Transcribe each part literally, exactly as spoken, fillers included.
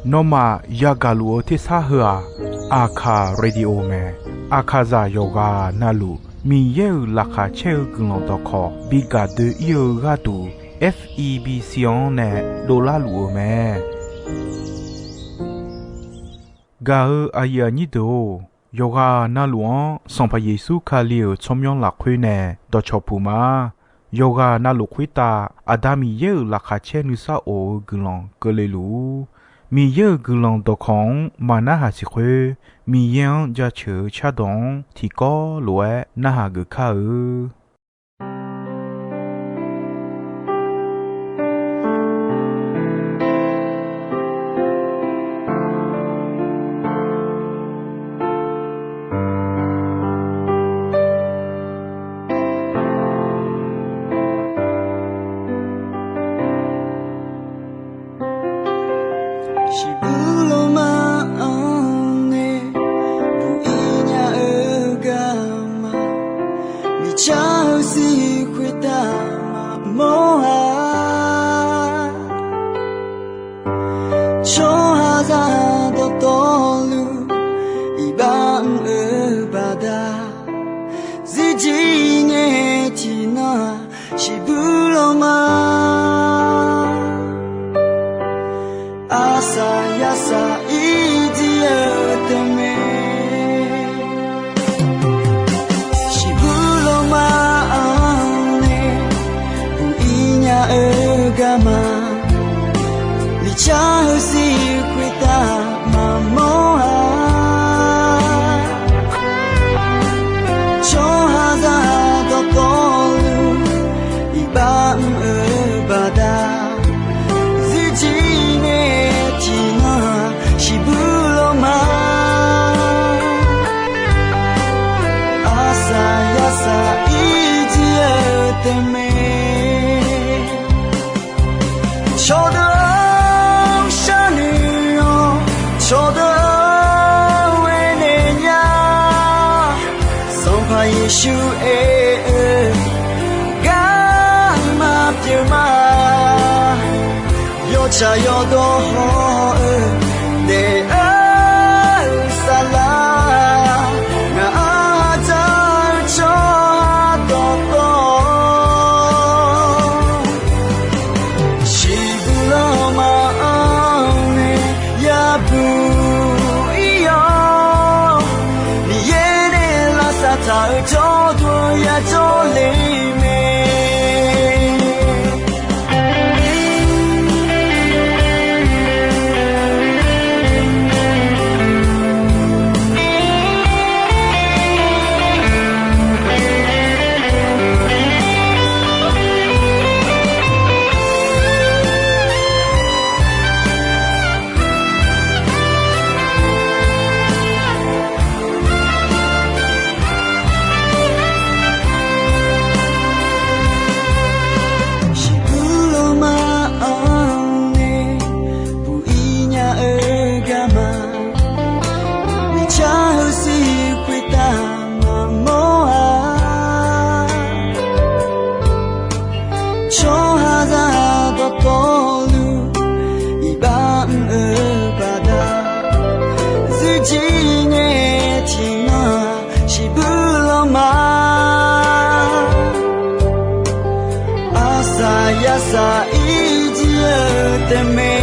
Nawmaf yagaq luf-eu tersar heu-aq, Aqkaq Radio mae. Aqkaqzaq yawqghaq navluf Miqyaer-euq laqkhaq caer-eu guiqlanq dawqkawq bi gaq doe-ir-eu gharduq, F E B C-anr nae dovlar luf-eu mae. Gaq-eu aqyuif aqnyir deuq-or, yawqghaq navluf-anr Sanqpaq Yeqsur Kali-euq tsawrmyanr lafkhoer nae dawqcawq puq ma. Yawqghaq navluf khoertav Aqda Miqyaer-euq laqkhaq caer nuisar of-eu guiqlanq keuvle luf-ur. Miqyaer-euq guiqlanq dawqkawq-anr maq narhaq siq khoer, Miqyaer-anr jaceuq-eu cardawq-anr tiqkawv lof-aer narhaq geuf kar-eu. Shiqbuq lawma-anr nae buq-ir nya-eu garma, miqcar-eu sir khoertav maqmawr-a. Tsawrhaqzaq dawqtawvluf iqbax mr-eu baqda, zirjir ngae tiqnan-aq shiqbuq lawma. Aqsaq yasaq irjir-eu tae mae. Shiqbuq lawma-anr nae buq-ir nya-eu garma, miqcar-eu sir khoertav maqmawr-a. Tsawrhaqzaq dawqtawvluf iqbax mr-eu baqda, zirjir ngae tiqnan-aq shiqbuq lawma. Aqsaq yasaq irjir-eu tae mae. Cawqdeuq-anr sharnoeq-awr, cawqdeuq-anr aernaeq nya. Sanqpaq Yeqsur aer-eu garma pyeuf ma. Yawtsaq yawdawr haw-eu daef-eu saflar, ngaq-anr dzaq-eu tsawrhaq dawqtawv, shiqbuq lawma-anr nae yabuq ir-awr, Miqyaer nae lavsav taq-eu jawrduq yajawr le mae. Shiqbuq lawma-anr nae buq-ir nya-eu garma, miqcar-eu sir khoertav maqmawr-a. Tsawrhaqzaq dawqtawvluf iqbax mr-eu baqda, zirjir ngae tiqnan-aq shiqbuq lawma. Aqsaq yasaq irjir-eu tae mae.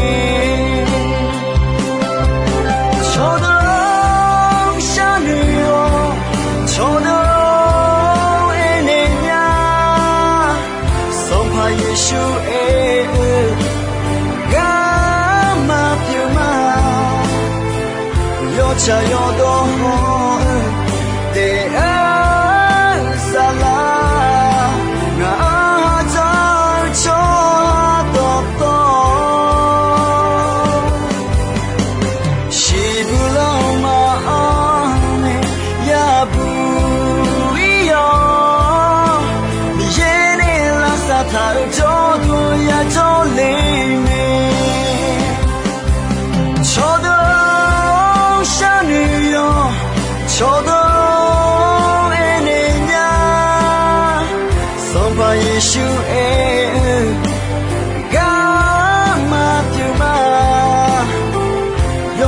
Cawqdeuq-anr sharnoeq-awr, cawqdeuq-anr aernaeq nya. Sanqpaq Yeqsur aer-eu garma pyeuf ma. Yawtsaq yawdawr haw-eu daef-eu saflar, ngaq-anr dzaq-eu tsawrhaq dawqtawv, shiqbuq lawma-anr nae yabuq ir-awr, Miqyaer nae lavsav taq-eu jawrduq yajawr le mae. Cawqdeuq-anr sharnoeq-awr,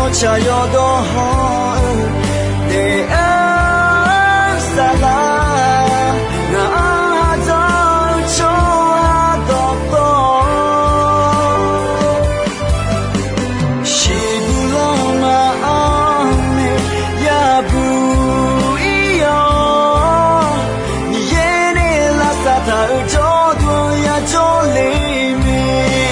Tsaq yawdawr hawr-eu daef-aer saflar, ngaq-anr ardawr-eu tsawrhaq dawqtawv, shiqbuq lanma-anr nae yabuq ir-awr, Miqyaer nae lavsav taq-euq jawrduq-anr yajawr le mae.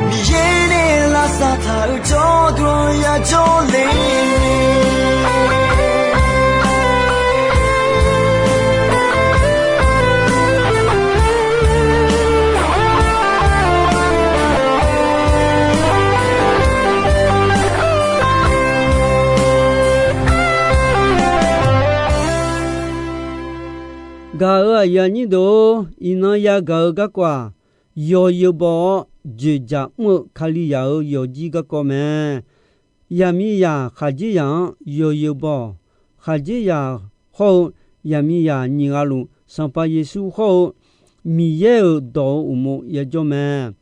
Miqyaer nae lavsav taq-euq jawrduq-anr yajawr le mae. Gaq-euq aqyuif aqnyir deuq-or, iqnan yagaq-eu garkawv-aq, yawzeu baw-awr dzoeqdzaq mr-eu Kalizaq-euq yawqjir garkawv mae. Yaqmiqzaq khaqdzerzaq-anr yawzeu baw-awq. Khaqdzerzaq hawr-eu yaqmiqzaq nyiq ghaq luf, Sanqpaq Yeqsur hawr-eu Miqyaer-euq dawq-euq uqmov yajawr mae.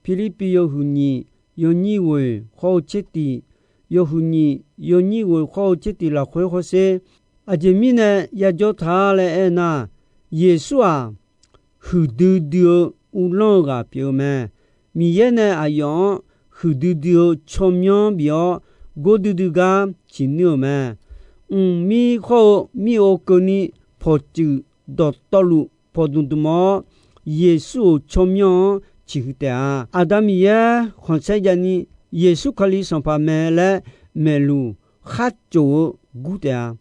Pirlirpiv yawhuiq nyiq yawnyir ghoeq hawr-eu tser tiq, yawhuiq nyiq yawnyir ghoeq hawr-eu tser tiq lafkhoer hawsher. Aqjeq mirnae yajawr ta laer aernar, Yeqsur-aq, huiqdui dui-eu uvlanr-eu ghaq pyeuf-eu mae. Miqyaer nae aqyawf-anr huiqdui dui-eu tsawrmyanr bif-awr, gordui dui gar ciqnuir-euq mae. Mqmir hawr-eu mir-or keuvni pawqtsuif dawqtawvluf pawqdmq dmq-awr, Yeqsur-euq tsawrmyanr-anr ciqhuiq taef-a. Aqda Miqyaer khanqsaer javni Yeqsur Kali Sanqpaq mae laer maeqluf kharcof-eu gur taef-a.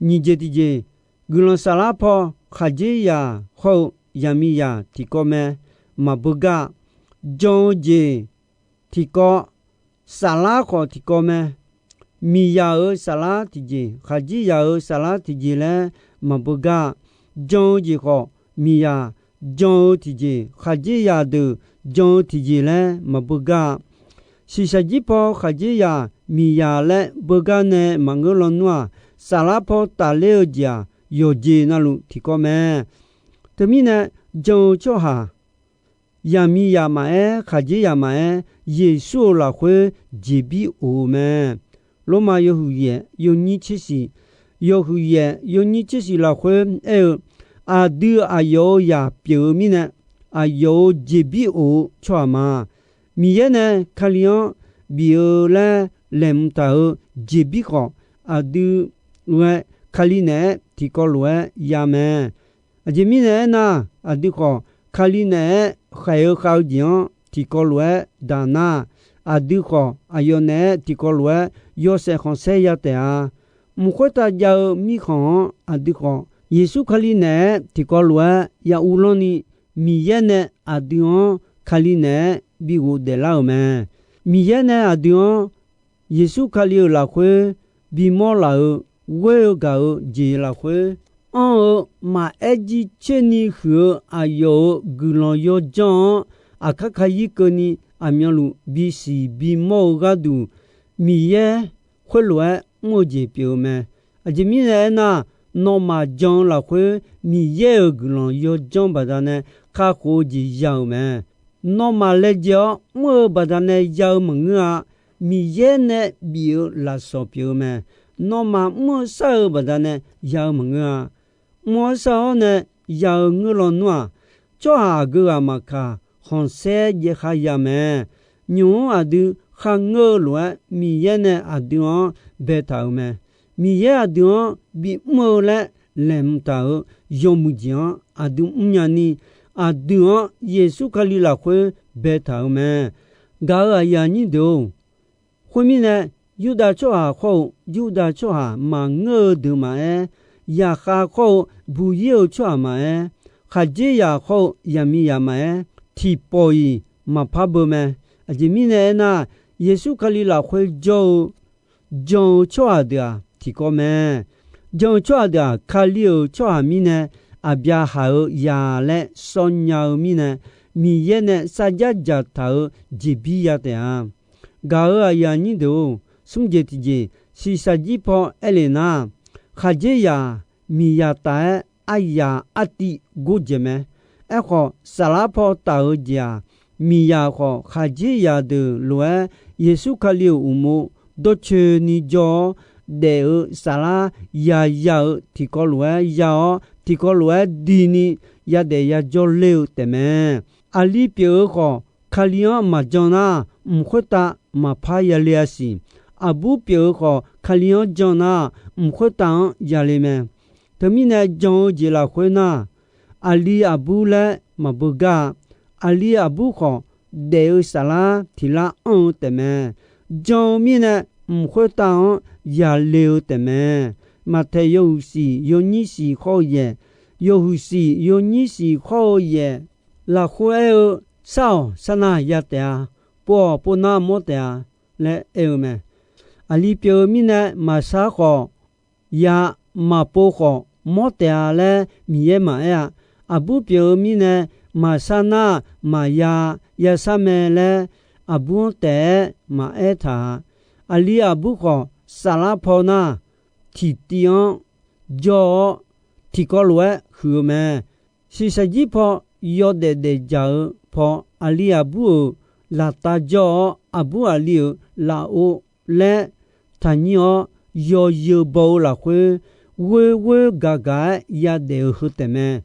Nyiq jeq tiqjeq, guiqlanq saflar paw khaqdzerzaq hawr-eu yaqmiqzaq tiqkawv mae, maqbeugar. Jan-eu jeq tiqkawv, saflar khawf tiqkawv mae. Miqzaq-euq saflar tiqjeq, khaqdzerzaq-euq saflar tiqjeq laer maqbeugar. Jan-eu jeq khawf miqzaq, jan-eu tiqjeq, khaqdzerzaq deuq jan-eu tiqjeq laer maqbeugar. Shiqshaq jir paw khaqdzerzaq miqzaq laer beugar nae maqngeur lawnmr-aq, saflar paw tafler-eu jeq-aq, yawqjeq navluf tiqkawv mae. Teumirnae, jan-eu tsawrhaq, yaqmiqzaq maqaer, khaqdzerzaq maqaer, Yeqsur-euq lafkhoer jeqbir of-eu mae. Lormav yawhuiq yaef yawnyir tser shiq, yawhuiq yaef yawnyir tser shiq lafkhoer aer-eu, aqdui aqyawf-euq zaq pyeuf-eu mirnae, aqyawf-euq jeqbir of-eu tsawrhaq ma. Miqyaer nae Kali-anr bif-eu laer laeqhmq taq-euq jeqbir khawf, aqdui ghae Kali naeq-aer tiqkawv lof-aer ya mae. Aqjeq mirnae aernar, aqdui khawf Kali naeq-aer khaeq-eu khav-eu jeq-anr tiqkawv lof-aer daq nar, aqdui khawf aqyawf naeq-aer tiqkawv lof-aer yawshaef khanqsaer ya taef-a. Mq khoertav jav-eu mirkhanq-anr aqdui khawf, Yeqsur Kali naeq-aer tiqkawv lof-aer ya uvlanr ni, Miqyaer nae aqdui-anr Kali naeq-aer bi ghofdaef lar-euq mae. Miqyaer nae aqdui-anr Yeqsur Kali-euq lafkhoer bimawr laf-eu ghoer-eu gaq-eu jeq lafkhoer anr-eu maqaer jircoer ni huiq-eu aqyawf-euq guiqlanq yawdzanr-anr aqkar kayir keuvni aqmyanluf bisiq bimawr-eu gharduq, Miqyaer khoerlof-aer mr-eu jeq pyeuf-eu mae. Aqjeq mirnae aernar, nawmaf jan-eu lafkhoer Miqyaer-euq guiqlanq yawdzanr baqdanae kakhof-eu jeq ya-euq mae. Nawmaf laejae-awr mr-eu baqdanae ya-eu maqngeur-a. Miqyaer nae bif-eu lafsawq pyeuf-eu mae. Nawmaf mr-eu shar-eu baqdanae ya-eu maqngeur-a. Mr-awr shar-awr nae ya-eu ngeur lawnmr-aq, tsawrhaq aqgeu ghaq maqkaq, khanqsaer jaev kharya mae. Nymq-mr aqdui kharngeur-eu lof-aer, Miqyaer nae aqdui-anr baetaq-euq mae. Miqyaer aqdui-anr bimr-eu laer laeqhmq taq-euq yawmuiq jeq-anr aqdui mrnya ni, aqdui-anr Yeqsur Kali lafkhoer baetaq-euq mae. Gaq-euq aqyuif aqnyir deuq-or, khoermirnae, Yurdav tsawrhaq hawr-eu Yurdav tsawrhaq maqngeur-eu deuq maqaer, zaqkhav hawr-eu buq-ir-eu tsawrhaq maqaer, khaqdzerzaq hawr-eu yaqmiqzaq maqaer, tiqpawf-iq maqpar beu mae. Aqjeq mirnae aernar, Yeqsur Kali lafkhoer jawr-eu jan-eu tsawrhaq deuq-aq tiqkawv mae. Jan-eu tsawrhaq deuq-aq, Kali-euq tsawrhaq mirnae Aqbyaqhaq-euq zaq laer sawr nya-eu mirnae, Miqyaer nae sarjax dzaqtaq-euq jeqbir ya taef-a. Gaq-euq aqyuif aqnyir deuq-or, smr jeq tiqjeq, shiqshaq jir paw aer lef nar, khaqdzerzaq miqzaq taf-aer aryaq artiv gordzaeq mae. Aerkhawf, saflar paw taf-eu jeq-aq, miqzaq khawf, khaqdzerzaq deuq lof-aer Yeqsur Kali-euq uqmov dawrcoeni jawr-awr, daef-eu saflar yaya-euq tiqkawv lof-aer ya-awr, tiqkawv lof-aer dini yadaef yajawr ler-eu taefmae. Aqli pyeuf-eu khawf, Kali-anr maqjan nar, mq khoertav maqpar yale-a siq. Aqbur pyeuf-eu khawf, Kali-anr jan nar, mq khoertav-anr yale mae. Teumirnae, jan-eu jeq lafkhoer nar, aqli aqbur laer maqbeugar-a. Aqli aqbur khawf, daef-eu saflar tiq lar anr-eu taefmae. Jan-eu mirnae, mq khoertav-anr yale-eu taefmae. Maqtaeq yawhuiq siq yawnyir siq khawr-eu yaeq, yawhuiq siq yawnyir siq khawr-eu yaeq lafkhoer aer-eu, Sar-awq, sar nar ya taef-a. Pov-awq, pov nar mawr taef-a laer aer-eu mae. Aqli pyeuf-eu mirnae maqsar khawf ya, maqpov khawf mawr taef-a laer Miqyaer maqaer-a. Aqbur pyeuf-eu mirnae maqsar nar maqya, ya sar mae laer aqbur-anr taef-aer maqaer taq-a. Aqli aqbur khawf, saflar paw nar, tiqtiv-anr jawr-awr, tiqkawv lof-aer huiq-eu mae. Shiqshaq jir paw yawdaef daefdzaq-eu paw, aqli aqbur-euq laftav jawr-awr, aqbur aqli-euq lafov laer taqnyir-awr, yawzeu baw-eu lafkhoer, ghoer ghoer gaq gaq-aer yadaef-eu heu taefmae.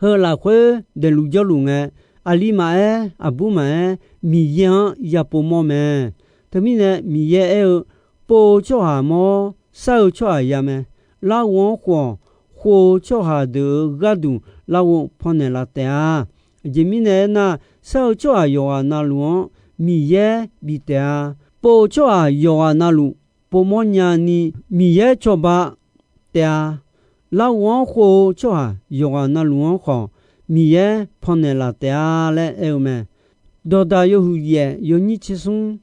Heu lafkhoer daefluf jawrluf ngae, aqli maqaer, aqbur maqaer, Miqyaer-anr ya povmawr mae. Teumirnae Miqyaer aer-eu, Pov-eu tsawrhaq mawr, sar-eu tsawrhaq ya mae. Larghov-anr khov-awq, khov-eu tsawrhaq deuq-euq gharduq larghov pannaeq laf taef-a. Aqjeq mirnae aernar, sar-eu tsawrhaq yawqghaq navluf-anr Miqyaer bif taef-a. Pov-eu tsawrhaq yawqghaq navluf povmawr nyani Miqyaer cawba taef-a. Larghov-anr khov-eu tsawrhaq yawqghaq navluf-anr khawf, Miqyaer pannaeq laf taef-a laer aer-eu mae. Dawqdaq yawhuiq yaef yawnyir tser smr,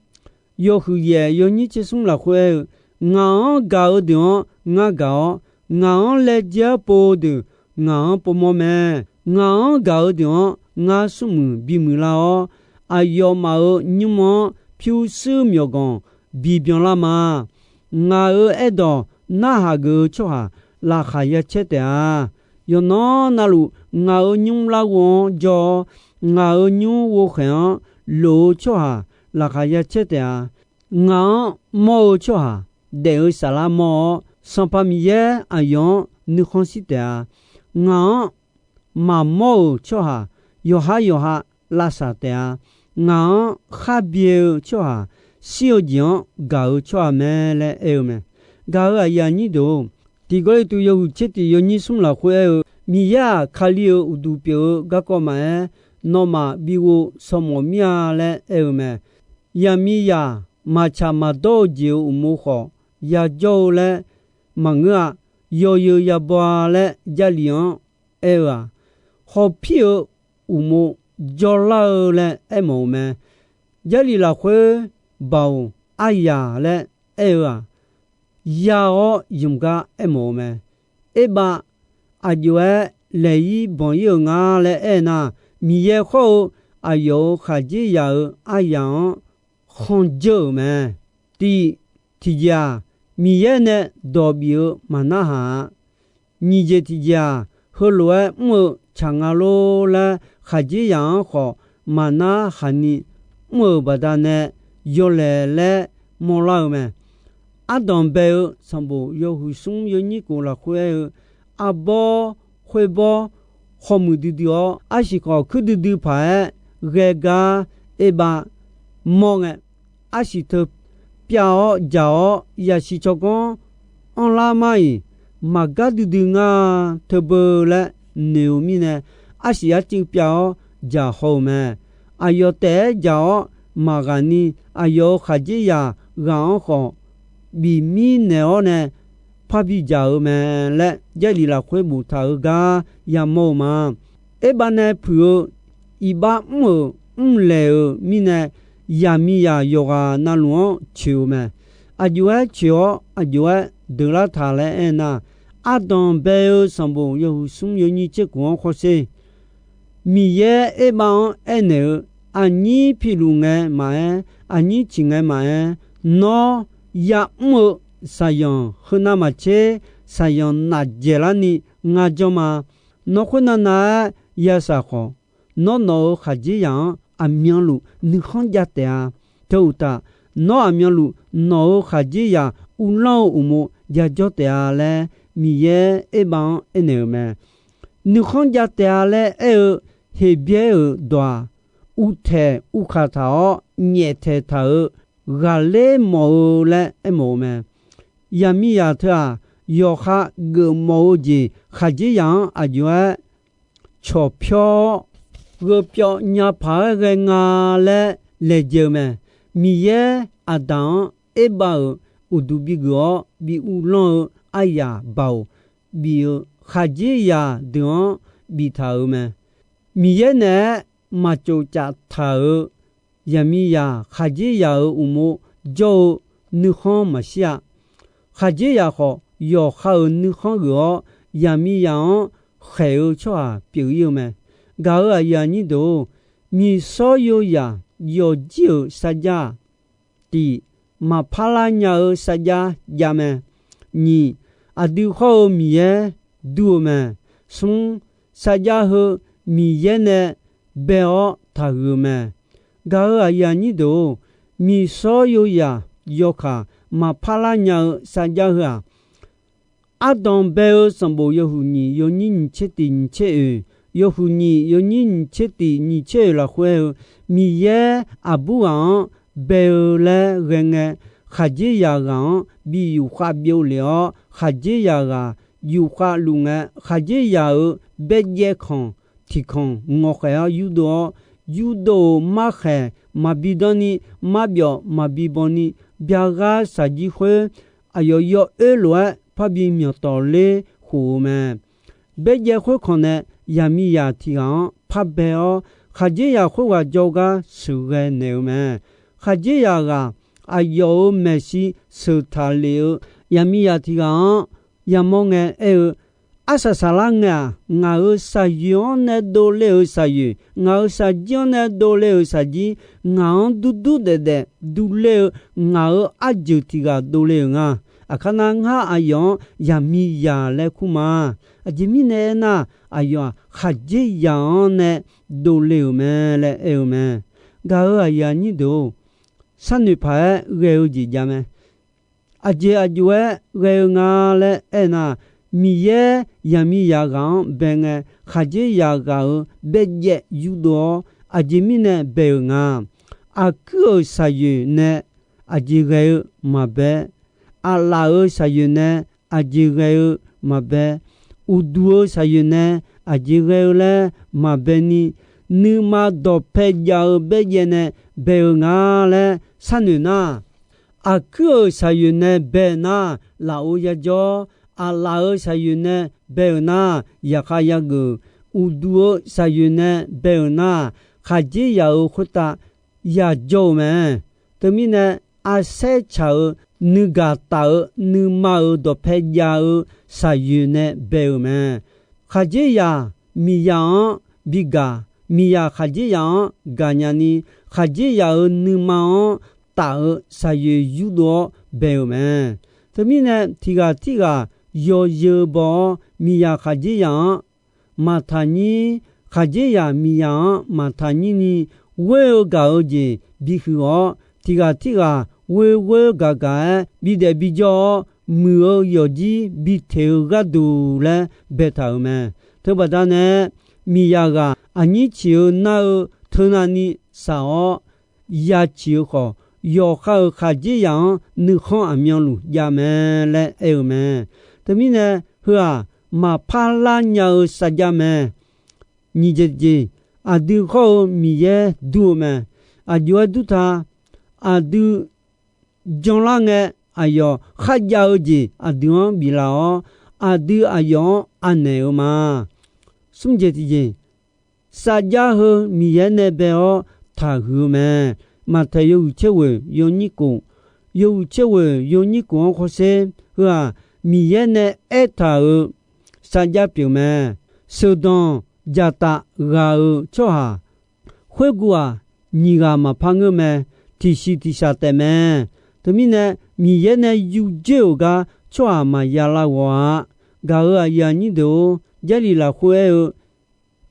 yawhuiq yaef yawnyir tser smr lafkhoer aer-eu, Ngaq-anr gaq-eu deuq-anr ngar gaq-awr, ngaq-anr laejae-aer pov-eu deuq ngaq-anr povmawr mae. Ngaq-anr gaq-eu deuq-anr ngar smrmuiq bimuiq lar-awr, aqyawfmaf-euq nymr-anr pyurshuir myawqganq bibyan lar ma. Ngaq-euq aerdawq narhaq geuf-eu tsawrhaq laqkhaq ya caer taef-a. Yawqnan navluf ngaq-euq nymr larghov-anr jawr-awr, ngaq-euq nymr ghovkhaeq-anr lof-eu tsawrhaq laqkhaq ya caer taef-a. Ngaq-anr mawr-eu tsawrhaq daef-eu saflar mawr-awr, Sanqpaq Miqyaer aqyawf-anr nuikhanr shir taef-a. Ngaq-anr maqmawr-euq tsawrhaq yawqha yawqha lavsaq taef-a. Ngaq-anr khar byae-eu tsawrhaq shir-eu jeq-anr gaq-eu tsawrhaq mae laer aer-eu mae. Gaq-euq aqyuif aqnyir deuq-or, Tiq Gawrliqtu yawhuiq tser tiq yawnyir smr lafkhoer aer-eu, Miqyaer-aq, Kali-euq uqduq pyeuf-eu garkawv maqaer, nawmaf bi ghov shawmawf mir-a laer aer-eu mae. Yaqmiqzaq maqtsaq maqdawr-eu jeq-euq uqmov khawf yajawr-eu laer maqngeur-a. Yawzeu yabaw-a laer Jarlif-anr aer-eu-aq, hawpir-eu uqmov jawrlar-eu laer aermawf-eu mae. Jarlif lafkhoer Baoq aryaq laer aer-eu-aq, ya-awr ymq gar aermawf-eu mae. Erbav aqjox-aer laeq-ir banq-ir-euq nga laer aernar, Miqyaer khawr-eu aqyawf-euq khaqdzerzaq-euq aryaq-anr khanqdzeur-euq mae. Tiq, tiqjeq-aq, Miqyaer nae dawq bif-eu maqnarhaq-a. Nyiq jeq tiqjeq-aq, heulof-aer mr-eu tsaq nga lor laer khaqdzerzaq-anr khawf maqnar haqni mr-euq baqdanae yawlaeq laer mawrlar-eu mae. Ardanq bae-eu sanqbof yawhuiq smr yawnyir kof lafkhoer aer-eu, arbawr khoerbawr khawmuiq duidui-awr, arsiq khawf kuir duidui paq-aer ghae gar erbav mawr ngae, arsiq teu pyav-awr dzaq-awr yasiq tsawrganr anrlar mar-iq, maqgar duidui nga teubeu laer noeq-eu mirnae, arsiq arcuiv pyav-awr dzaq haw-euq mae. Aqyawf taef-aer dzaq-awr maqghaq ni, aqyawf-euq khaqdzerzaq ghaq-anr khawf bif mir naeq-awr nae parbi dzaq-eu mae laer, Jarlif lafkhoer boftaq-eu gar yamawr-eu ma. Erbav nae puiq-eu iqbax mr-euq mrlaeq-euq mirnae, yaqmiqzaq yawqghaq navluf-anr coeq-eu mae. Aqjox-aer coeq-awr aqjox-aer deuqlar taq laer aernar, ardanq bae-eu sanqbof yawhuiq smr yawnyir tser kof-anr khawrsher. Miqyaer erbav-anr aernaeq-eu, aqnyir piluf ngae maqaer, aqnyir ciq ngae maqaer, nawr ya'mr-eu saqyanq heunav maqtser, saqyanq nafdzaeq larni ngar janr ma. Nawr khoernav nav-aer yashaq khawf, nawr nawq-euq khaqdzerzaq-anr aqmyanluf nuikhanr jav taef-a. Teu uqtaf, nawr aqmyanluf nawq-euq khaqdzerzaq uvlanr-eu uqmov jajawr taef-a laer, Miqyaer Erbav-anr aernaeq-euq mae. Nuikhanr jav taef-a laer aer-eu Heqbyaer-euq dawq-aq, uvtaeq uvkaq taq-awr nyaeftaeq taq-euq ghaqler mawf-eu laer aermawf-eu mae. Yaqmiqzaq teu-aq, yawqha geufmawf-eu jeq khaqdzerzaq-anr aqjox-aer cawqpyawr-awr, gheu pyawv nya paq-aer ghae nga laer laejae-eu mae. Miqyaer Aqdaq-anr Erbav-euq uqduq bigeuf-awr bi uvlanr-eu aryaq baoq bif-eu khaqdzerzaq deuq-anr biftaq-euq mae. Miqyaer naeq-aer maqcof caf taq-euq yaqmiqzaq khaqdzerzaq-euq uqmov jawr-eu nuikhanr maqshir-a. Khaqdzerzaq khawf, yawqha-euq nuikhanr geuf-awr, yaqmiqzaq-anr khaeq-eu tsawrhaq pyeuf-ir-eu mae. Gaq-euq aqyuif aqnyir deuq-or, miqsawr yoyaq yawqjir-euq sarjax-aq, tiq, maqpar lar nya-eu sarjax jav mae. Nyiq, aqdui hawr-eu Miqyaer dur-eu mae. Smr, sarjax heu Miqyaer nae bae-awr taqhuiq-eu mae. Gaq-euq aqyuif aqnyir deuq-or, miqsawr yoyaq yawkaq maqpar lar nya-eu sarjax heu-aq, ardanq bae-eu sanqbof yawhuiq nyiq yawnyir nyiq tser tiq nyiq tser oeq, yawhuiq nyiq yawnyir nyiq tser tiq nyiq tser oeq lafkhoer-eu, Miqyaer aqbur ghaq-anr bae-eu laer ghae ngae, khaqdzerzaq ghaq-anr bi yufkhav byov lef-awr, khaqdzerzaq ghaq yufkhav luf ngae, khaqdzerzaq-euq baerjaev kanq tiq kanq ngawqkhaeq-awr yurdov-awr, yurdov-euq markhaeq maqbi danr ni, marbyawf maqbi baw ni, byaghar shaqjir khoer aqyawf yawoer lof-aer parbi myawqtawf ler khof-eu mae. Baerjaev khoerkanq nae yaqmiqzaq tiq ghaq-anr par bae-awr, khaqdzerzaq khoerghaq jawrgar sheuqghae naeq-eu mae. Khaqdzerzaq ghaq aqyawf-euq maeqshi sheuq taqlef-eu yaqmiqzaq tiq ghaq-anr yamawr ngae aer-eu, Arsaq saqlar ngae-aq, ngaq-euq shaqyoeq-anr nae dovle-euq shaqyoeq, ngaq-euq shaqjir-anr nae dovle-euq shaqjir, ngaq-anr durdur daefdaef durler-eu ngaq-euq arjeuq tiq ghaq dovle-euq nga. Aqkar nar, ngar aqyawf-anr yaqmiqzaq laer kur ma. Aqjeq mirnae aernar, aqyawf-aq, khaqdzerzaq-anr nae dovle-euq mae laer aer-eu mae. Gaq-euq aqyuif aqnyir deuq-or, sharnoeq paq-aer ghae-eu jeq jav mae. Aqjeq aqjox-aer ghae-eu nga laer aernar, Miqyaer yaqmiqzaq ghaq-anr bae ngae, khaqdzerzaq ghaq-euq baerjaev yurdov-awr, aqjeq mirnae bae-euq nga. Aqkuir-euq shaqyoeq nae aqjeq ghae-eu maqbae, aqlaf-euq shaqyoeq nae aqjeq ghae-eu maqbae, uqduq-eu shaqyoeq nae aqjeq ghae-eu laer maqbae ni, nuima dawqpae jav-eu baerjaev nae bae-eu nga laer sharnoeq nar, aqkuir-euq shaqyoeq nae bae nar, lafov yajawr. Aqlaf-euq shaqyoeq nae bae-euq nar, yaqkhav yageuf. Uqduq-eu shaqyoeq nae bae-euq nar, khaqdzerzaq-euq khoertav yajawr-eu mae. Teumirnae, arsaer tsaq-euq nuigaq taf-eu nuima-euq dawqpae jav-eu shaqyoeq nae bae-euq mae. Khaqdzerzaq miqzaq-anr bigaq, miqzaq khaqdzerzaq-anr gaqnya ni, khaqdzerzaq-euq nuima-anr taf-eu shaqyoeq yurdov-awr bae-euq mae. Teumirnae, tiq ghaq tirghaq yawzeu baw-awr, miqzaq khaqdzerzaq-anr maqtaqnyir, khaqdzerzaq miqzaq-anr maqtaqnyir ni, ghoer-eu gaq-eu jeq bihuiq-awr, tiq ghaq tirghaq ghoer ghoer gaq gaq-aer bidaef bijawr-awr, muiq-eu yawqjir biteq-eu gharduq laer baetaq-euq mae. Teubaqda nae, miqzaq ghaq aqnyir ciq-eu nar-eu teunavni saq-awr, ya ciq-eu khawf, yawqha-euq khaqdzerzaq-anr nuikhanr aqmyanluf jav mae laer aer-eu mae. Teumirnae, heu-aq, maqpar lar nya-eu sarjax mae. Nyiq jeq tiqjeq, aqdui hawr-eu Miqyaer dur-eu mae. Aqjox-aer dur ta, aqdui janlar ngae, aqyawf kharjav-eu jeq aqdui-anr biflaf-awr, aqdui aqyawf-anr anaeq-eu ma. Smr jeq tiqjeq, sarjax heu Miqyaer nae bae-awr taqhuiq-eu mae. Maqtaeq yawhuiq tser ghoeq yawnyir kof, yawhuiq tser ghoeq yawnyir kof-anr hawsher. Heu-aq, Miqyaer nae aertaq-euq sarjax pyeuf mae. Sheuqdanq dzaqtaf ghaq-euq tsawrhaq khoerguv-aq, nyiq ghaq maqpar ngeur mae. Tiqsiq tiqshaq taef mae. Teumirnae, Miqyaer nae yurdzoer-euq gar tsawrhaq maqya lav ghawq-a. Gaq-euq aqyuif aqnyir deuq-or, Jarlif lafkhoer aer-eu,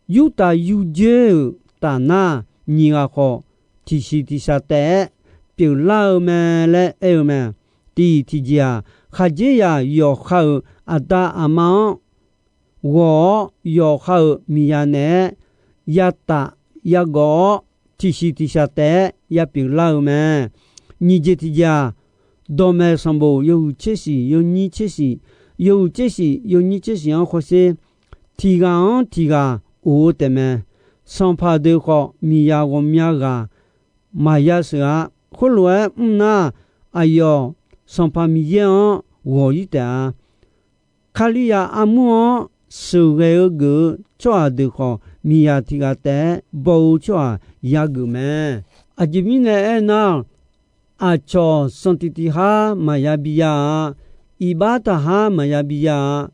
Yurtaf yurdzoer-euq taf nar, nyiq ghaq khawf, tiqsiq tiqshaq taef-aer pyeuflar-eu mae laer aer-eu mae. Tiq tiqjeq-aq, khaqdzerzaq yawqha-euq aqda aqma-anr ghawq-awr, yawqha-euq miqzaq naeq-aer yataf yagawf-awr, tiqsiq tiqshaq taef-aer yapyeuf lar-eu mae. Nyiq jeq tiqjeq-aq, dawqmaeq sanqbof yawhuiq tser shif yawnyir tser shif, yawhuiq tser shif yawnyir tser shif-anr hawsher, tiq ghaq-anr tiq ghaq of-eu taefmae. Sanqpaq deuq khawf, miqzaq ghawqmya ghaq maqya sheuq-a. Khoerlof-aer mr nar, aqyawf Sanqpaq Miqyaer-anr ghawq-ir taef-a. Kalizaq armur-anr sheuqghae-eu geuf-eu tsawrhaq deuq khawf, miqzaq tiq ghaq taef-aer baw-eu tsawrhaq yageuf mae. Aqjeq mirnae aernar, aqcawq sanqtiq tiq har maqya bi ya-a. Iqbax taq har maqya bi ya-a.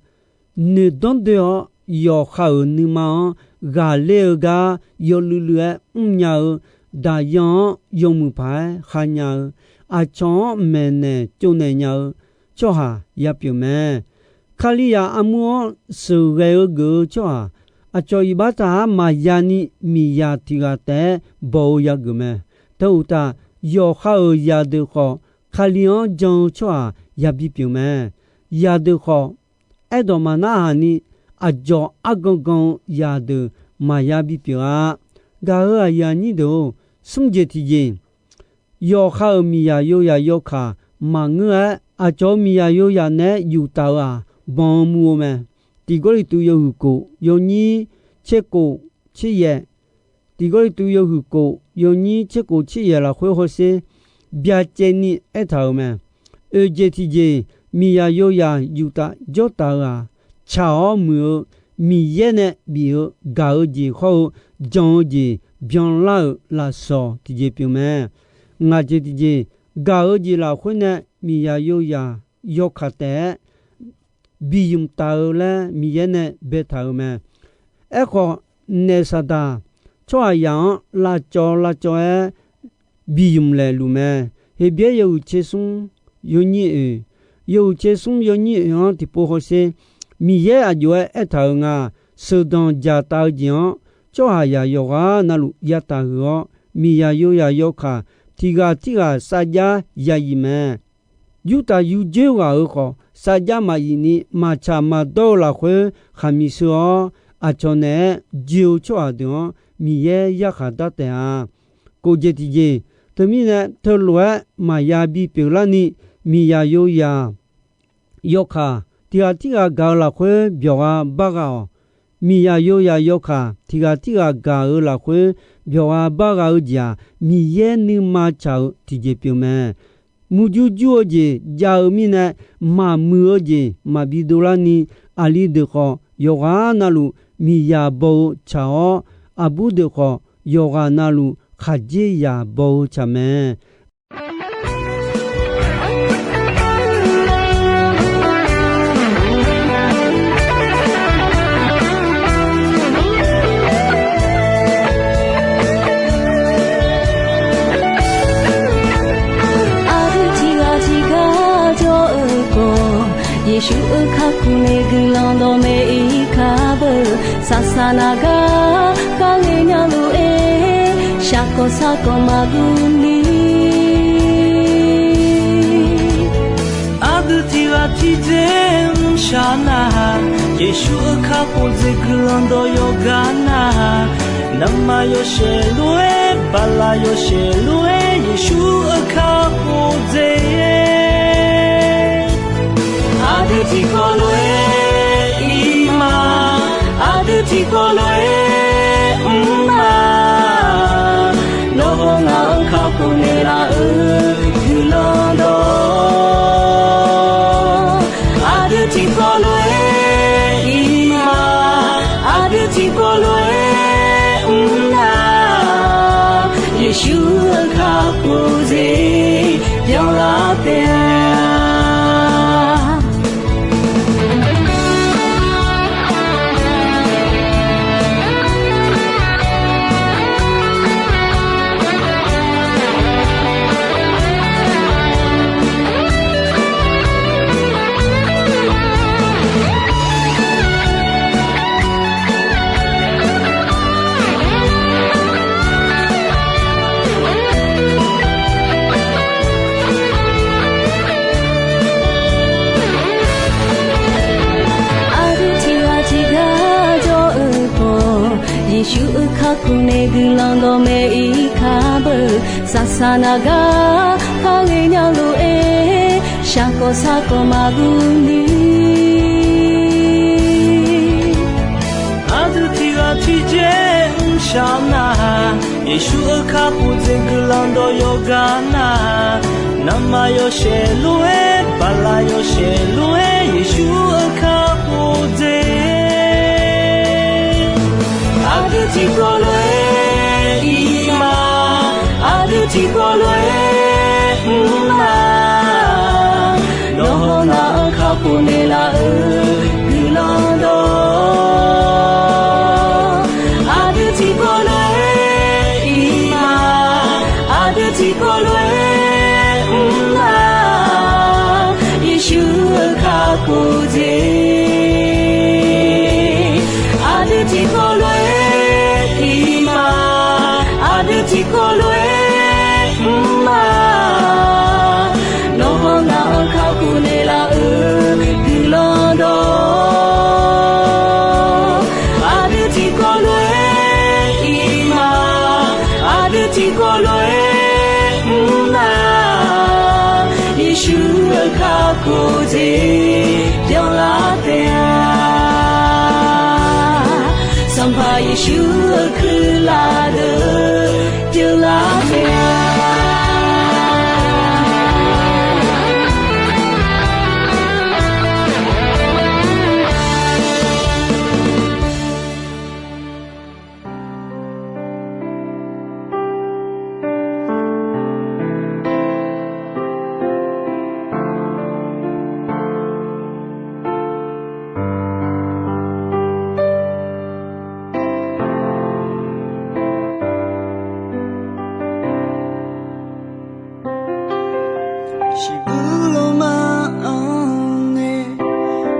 Noeqdanr doe-awr, yawqha-euq nuima-anr ghaqler-eu gar yawluiv luiv-aer mrnya-eu, daqyan-anr yawmuiq paq-aer khanya-eu, aqcawq-anr maeqnaeq tsovnaeq nya-eu tsawrhaq yapyeuf mae. Kalizaq armur-anr sheuqghae-eu geuf-eu tsawrhaq, aqcawq iqbax taq har maqya ni miqzaq tiq ghaq taef-aer baw-eu yageuf mae. Teu uqtaf, yawqha-euq zaqdeuq khawf, Kali-anr jan-eu tsawrhaq yabi pyeuf mae. Zaqdeuq khawf, aerdawq maqnarhaq ni aqdzawq argan gan-eu zaqdeuq maqya bipyeuf-a. Gaq-euq aqyuif aqnyir deuq-or, smr jeq tiqjeq, yawqha-euq miqzaq yozaq yawkaq maqngeur-aer, aqcawq-euq miqzaq yozaq naeq-aer yuftaf-eu-aq, banq-eu muv-eu mae. Tiq Gawrliqtu yawhuiq kof yawnyir tser kof tser yaeq, Tiq Gawrliqtu yawhuiq kof yawnyir tser kof tser yaeq lafkhoer hawsher byacaevni aertaq-euq mae. Oeq jeq tiqjeq, miqzaq yozaq yuftaf jawrtaf-eu-aq, tsaq-awr muiq-eu Miqyaer nae bif-eu gaq-eu jeq hawr-eu jan-eu jeq byanlar-euq lafsawq tiqjeq pyeuf mae. Ngaq jeq tiqjeq, gaq-eu jeq lafkhoer nae miqzaq yozaq yawkaq taef-aer bi ymq taf-eu laer Miqyaer nae baetaq-euq mae. Aerkhawf, naef Saqdaq tsawrhaqzaq-anr lavcawv lavcawv-aer bi ymq laeqluf mae. Heqbyaer yawhuiq tser smr yawnyir oeq, yawhuiq tser smr yawnyir oeq-anr tiqpov hawsher, Miqyaer aqjox-aer aertaq-euq nga. Sheuqdanq dzaqtaf-eu jeq-anr tsawrhaqzaq yawqghaq navluf yataf huiq-awr, miqzaq yozaq yawkaq tiq ghaq tirghaq sarjax ya yif mae. Yurtaf yurjoer ghaq-euq khawf, sarjax maqyif ni maqtsaq maqdawr-eu lafkhoer khaqmiq sheu-awr, aqcawq naeq-aer joe-eu tsawrhaq deuq-anr Miqyaer yarkhaq dar taef-a. Kof jeq tiqjeq, teumirnae teulof-aer maqya bipyeuf larni, miqzaq yozaq yawkaq tiq ghaq tirghaq gaq-eu lafkhoer byawqgha bar gha-awq. Miqzaq yozaq yawkaq tiq ghaq tirghaq gaq-eu lafkhoer byawqgha bar gha-eu jeq-aq, Miqyaer nuima tsaq-eu tiqjeq pyeuf mae. Murjur jur-eu jeq jav-eu mirnae, maqmuiq-eu jeq maqbi dovlarni, aqli deuq khawf yawqghaq navluf miqzaq baw-eu tsaq-awr, aqbur deuq khawf yawqghaq navluf khaqdzerzaq baw-eu tsaq mae. Aqdui tiqghaq tiqgar jawr-eu khawf, Yeqsur-euq kakhof nae guiqlanq dawqmaeq-ir kar beu. Saqsaq naq gar kharle nya lof-aer, shaqkawq sarkawq maqguv ni. Aqdui tiqghaq tiqdzer mrshaq nar-aq, Yeqsur-euq kakhof dzaeq guiqlanq dawq yawqghaq nar-aq, navmaqyawshaef lof-aer, baqlaq yawshaef lof-aer, Yeqsur-euq kakhof dzaeq. Aqdui tiqkawv lof-aer ir ma, aqdui tiqkawv lof-aer mr ma. Nawr-eu ngaq-euq kakhof naeqlaf-euq guiqlanq dawq, aqdui tiqkawv lof-aer ir ma, aqdui tiqkawv lof-aer mr na. Yeqsur-euq kakhof dzaeq byanlar taef-a. Maeq-ir kar beu, saqsaq naq gar par ghaenya lof-aer, shaqkawv sarkawv maqguv ni. Aqdui tiq ghaq tiq jeq mrshaq nar, Yeqsur-euq kakhof dzaeq guiqlanq dawq yawqgar nar, navmaqtser yawshaef lof-aer, baqlaf yawshaef lof-aer, Yeqsur-euq kakhof dzaeq. Aqdui tiqkawv lof-aer ir ma, aqdui tiqkawv lof-aer mr ma. Nawr hawnar-anr kakhof naeqlaf-euq guiqlanq dawq, aqdui tiqkawv lof-aer ir ma, aqdui tiqkawv lof-aer mr ma. Yeqsur-euq kakhof dzaeq, aqdui tiqkawv lof-aer ir ma, aqdui tiqkawv lof-aer mr ma. Nawr hawnar-anr kakhof naeqlaf-euq guiqlanq dawq, aqdui tiqkawv lof-aer ir ma, aqdui tiqkawv lof-aer mr ma. Yeqsur-euq kakhof dzaeq byanlar taef-a. Sanqpaq Yeqsur-euq kuirlaf deuq byanlar taef-a. Shiqbuir lawrma-anr nae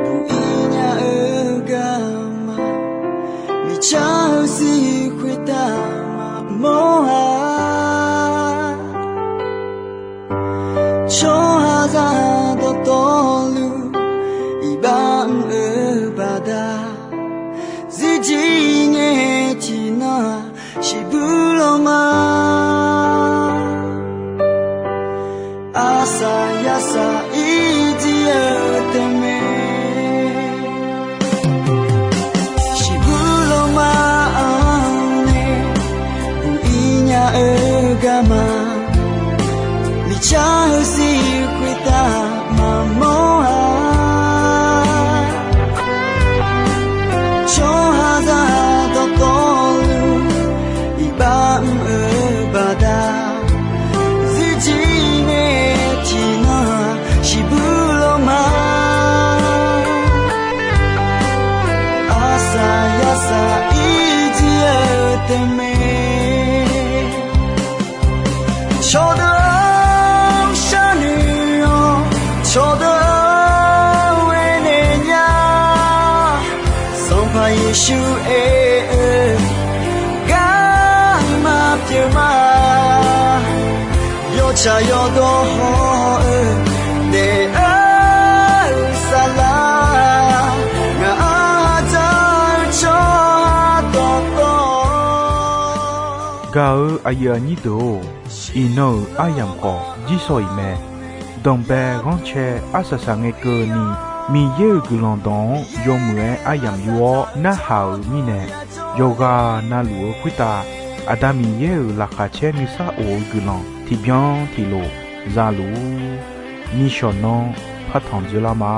buq-ir nya-eu garma, miqcar-eu zir khoertav maqmawr-a. Tsawrhaqzaq dawqtawvluf iqbax mr-eu baqda, zirjir ngae tiqnan-aq shiqbuir lawrma, arsaq yarsaq irjir-eu taef mae. Shiqbuir lawrma-anr nae buq-ir nya-eu garma, miqcar-eu zir khoertav maqmawr-a. Tsawrhaqzaq dawqtawvluf iqbax mr-eu baqda, zirjir ngae tiqnan-aq shiqbuir lawrma, arsaq yarsaq irjir-eu taef mae. Cawqdeuq-anr sharnoeq-awr, cawqdeuq-anr ghae naeq nya. Sanqpaq Yeqsur aer-eu garma pyeuf ma. Yawtsaq yawdawr haw-eu daef-eu saflar, ngaq arhaq dzar-eu tsawrhaq dawqtawv. Gaq-eu aqyuif aqnyir deuq-or, iqnan-euq aryamq khawf jirshaw-iq mae. Danqbae ghanrcae arsaq saq ngae keuvni, Miqyaer-euq guiqlanq dawq-anr yawmuiq-aer aryamq yur-awr narhaq-euq mirnae, yawqghaq navluf-eu khoertav Aqda Miqyaer-euq laqkhaq caer nuisar of-eu guiqlanq tiqbyan tiqlof za luf-ur. Nishawq nanr partanq dzoerlar ma.